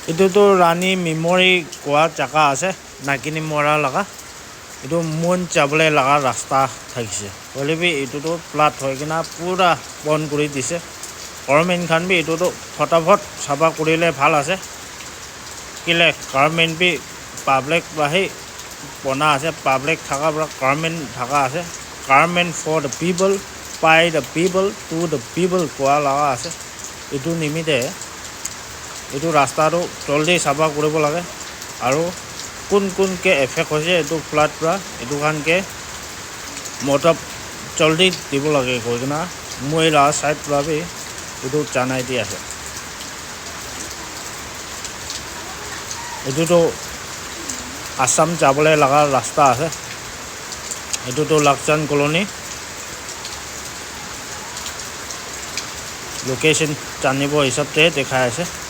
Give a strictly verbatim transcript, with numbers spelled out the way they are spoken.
Etu tu Rani Memory koa jaga ase, Nagini Mora laga. Etu mon jabole laga rasta thakise. Hoile bi etu tu flood hoi kena pura bon kuri dise. Government khan bi etu tu phataphat sapha kurile bhal ase. Kile government bi public para hi bona ase, public thaka para government thaka ase. Government for the people, by the people, to the people koa laga ase. Etu nimite etu rasta tu joldi sapha kuribo lage, aru kun kun ke effect hoise etu flood para, etu khan ke matlab joldi dibo lage koi kena moi la side para bi etu janai di ase. Etu tu Assam jabole laga rasta ase. Etu tu Lakchan Colony. Location janibo hisab te dekhai ase.